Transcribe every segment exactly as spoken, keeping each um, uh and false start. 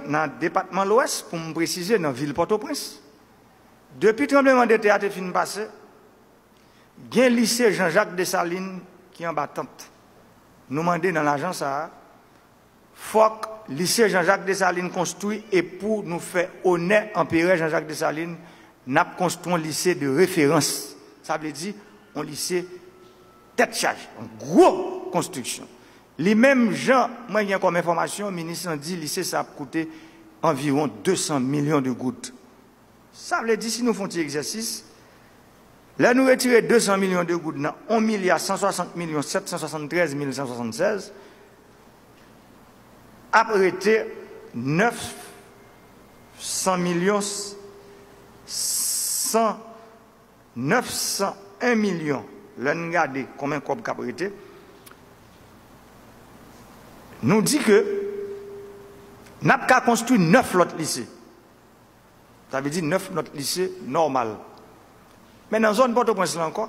nan depatman Lwès, pou m presize, nan vil Pòtoprens, depi tranblemanntè a te fin pase, gen lise Jean Jacques Dessalines ki anba tant. Nou mande nan lajan sa a, fòk lise Jean Jacques Dessalines konstwi, e pou nou fè onè Anperè Jean Jacques Dessalines, n ap konstwi yon lise de referans. Sa vle di yon lise tèt chaje, yon gwo konstriksyon. Li menm, jan mwen gen kòm enfòmasyon, minis lan di lise sa ap koute anviwon de san milyon de goud. Sa vle di, si nou fè yon ti egzèsis, lè nou retire de san milyon de goud nan yon milya san swasant milyon sèt san swasanntrèz mil san swasanntrèz, ap rete nèf san milyon, san, nèf san en milyon. Lè n gade konbyen kòb k ap rete, nou di ke n ap ka konstwi nèf lòt lise. Sa vle di nèf lòt lise nòmal. Men nan zòn Pòtoprens la ankò,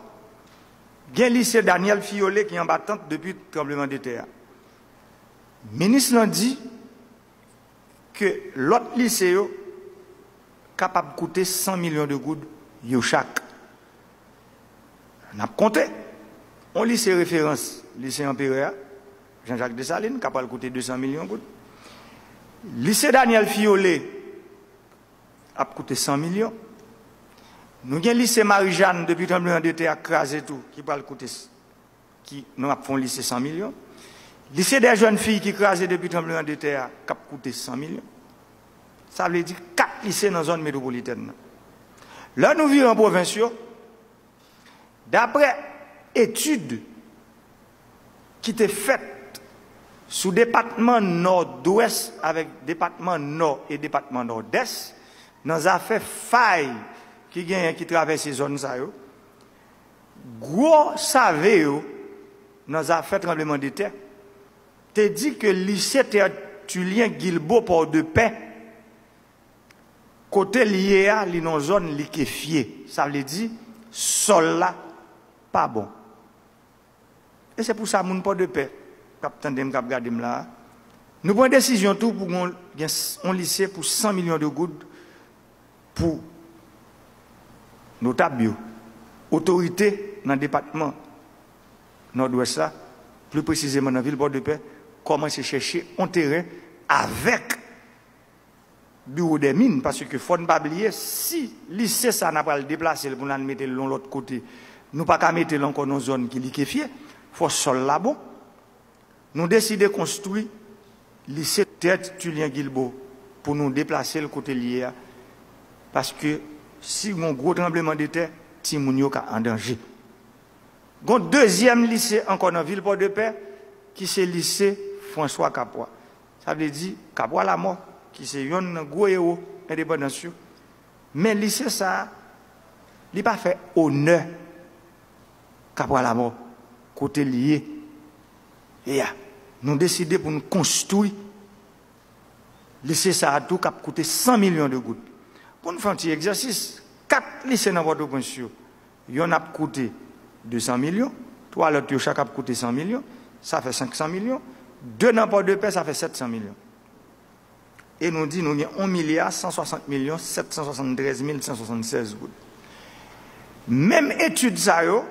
gen lise Daniel Fiolet ki anba tant depi tranblemanntè a. Minis lan di ke lòt lise yo kapab koute san milyon de goud yo chak. N ap konte. Yon lise referans, lise Anperè a, Jean Jacques Dessalines, ka pral koute de san milyon goud. Lise Daniel Fiolet ap koute san milyon. Nou gen lise Marijàn depi tranblemanntè a kraze tou, ki pral koute, ki, nou ap fè yon lise san milyon. Lise dè jèn fi ki kraze depi tranblemanntè a, k ap koute san milyon. Sa vle di kat lise nan zòn metwopolitèn nan. Lè nou vire an pwovens yo, daprè etid ki te fèt sou depatman Nòdwès avèk depatman Nò e depatman Nòdès, nan zafè fay ki genyen ki travèse zòn sa yo, gwo save yo nan zafè tranblemanntè te di ke lise Tertulien Guilbaud Pòdepè, kote l ye a, li nan zòn likefye. Sa vle di, sòl la pa bon. E se pou sa, moun Pòdepè k ap tande m, k ap gade m la a, nou pran desizyon tou pou gon, gen s-, yon lise pou san milyon de goud pou notab yo, otorite nan depatman Nòdwès la, pli presizeman nan vil Pòdepè, kòmanse chèche yon teren avèk biwo dè min, paske fò n pa bliye, si lise sa n a pral deplase l pou n al mete l yon lòt kote, nou pa ka mete l ankò nan zòn ki likefye, fò sòl la bon. Nou deside konstwi lise Tertulien Guilbaud pou nou deplase l kote l ye a, paske si gon gwo tranblemanntè, timoun yo ka an danje. Gon dezyèm lise ankò nan vil Pòdepè, ki se lise François Capois. Sa vle di Capois Lamort, ki se yonn nan gwo ewo endepandans yo. Men lise sa a, li pa fè onè Capois Lamort, kote l ye. E a, nou deside pou n konstwi lise sa a tou k ap koute san milyon de goud. Pou n fè yon ti egzèsis, kat lise nan Pòtoprens yo, yonn ap koute de san milyon, twa lòt yo chak ap koute san milyon, sa fè senk san milyon, de nan Pòdepè, sa fè sèt san milyon. E nou di nou gen yon milya san swasant milyon sèt san swasanntrèz mil san swasanntrèz goud. Menm etid sa yo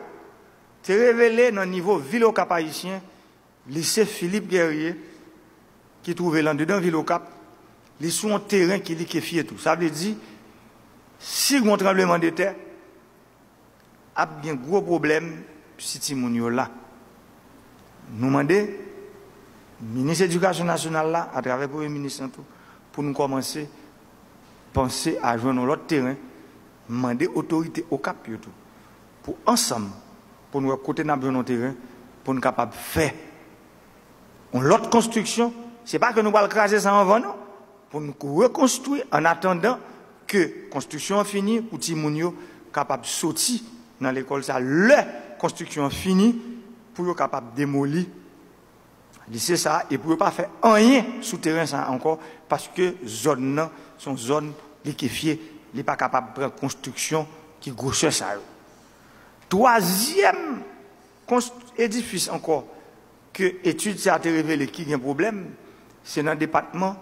te revele nan nivo vil Okap Ayisyen, lise Philippe Guerrier, ki twouve l anndedan vil Okap, li sou yon teren ki likefye tou. Sa vle di, si gon tranblemanndetè, ap gen gwo pwoblèm si timoun yo la. Nou mande minis edikasyon nasyonal la, atravè premye minis lan tou, pou nou kòmanse panse a jwenn yon lòt teren, mande otorite Okap yo tou, pou ansanm, pou n wè kote n ap jwenn yon teren, pou n kapab fè yon lòt konstriksyon. Se pa ke nou pral kraze sa anvan, non. Pou n rekonstwi an atandan ke konstriksyon an fini, pou timoun yo kapab soti nan lekòl sa, lè konstriksyon an fini, pou yo kapab demoli lise sa a, e pou yo pa fè anyen sou teren sa a ankò, paske zòn nan se yon zòn likefye, li pa kapab pran konstriksyon ki gwosè sa yo. Twazyèm konst-, edifis ankò ke etid sa a te revele ki gen pwoblèm, se nan depatman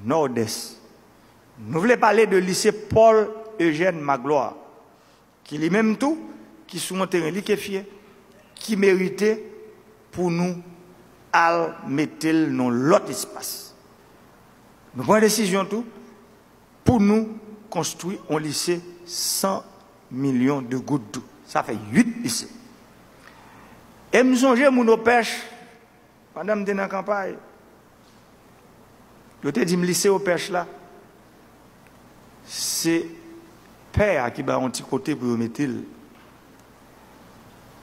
Nòdès. Nou vle pale de lise Paul Eugène Magloire, ki li menm tou, ki sou yon teren likefye, ki merite pou nou al mete l nan lòt espas. Nou pran desizyon tou pou nou konstwi yon lise san milyon de goud tou. Sa fè uit lise. E m sonje moun Opèch, pandan m te nan kanpay, yo te di m lise Opèch la, se pè a ki ba yon ti kote pou yo mete l.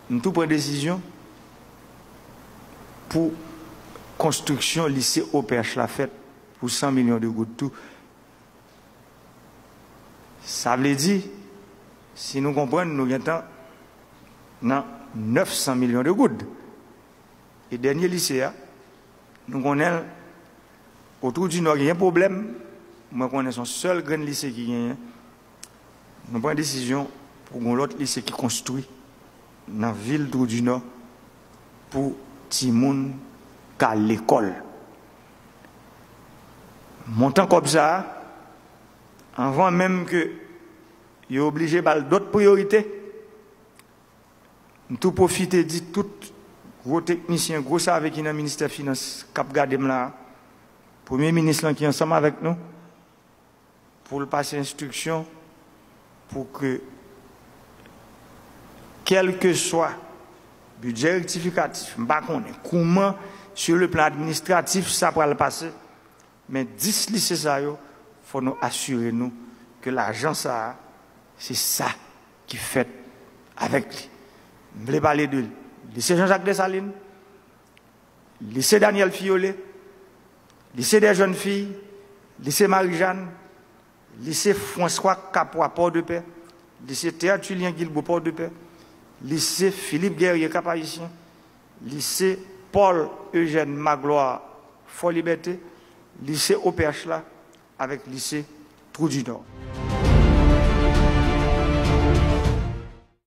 M tou pran desizyon pou konstriksyon lise Opèch la fèt pou san milyon de goud tou. Sa vle di, si nou konprann, nou gentan nan nèf san milyon de goud. E dènye lise a, nou konnen l, Twou di Nò genyen pwoblèm, mwen konnen se yon sèl grenn lise ki genyen. Nou pran desizyon pou yon lòt lise ki konstwi nan vil Twou di Nò pou timoun ka lekòl. Montan kòb sa a, anvan menm ke yo oblije ba l dòt priyorite, m tou pwofite di tout gwo teknisyen, gwo save ki nan ministè finans k ap gade m la a, premye minis lan ki ansanm avèk nou, pou l pase enstriksyon pou ke, kèlkeswa bidjè rektifikatif, m pa konnen kouman, sur le plan administratif, sa pral pase, men dis lise sa yo, fò nou asire nou ke lajan sa a, se sa ki fèt avèk li. M vle pale de lise Jean Jacques Dessalines, lise Daniel Filleulé, lise dè jèn fi, lise Marijàn, lise François Capois Pòdepè, lise Tertullien Guilbaud Pòdepè, lise Philippe Guerrier Cap-Haïtien, lise Paul Eugène Magloire Fò Libète, lise Opèch la, avèk lise Twou di Nò.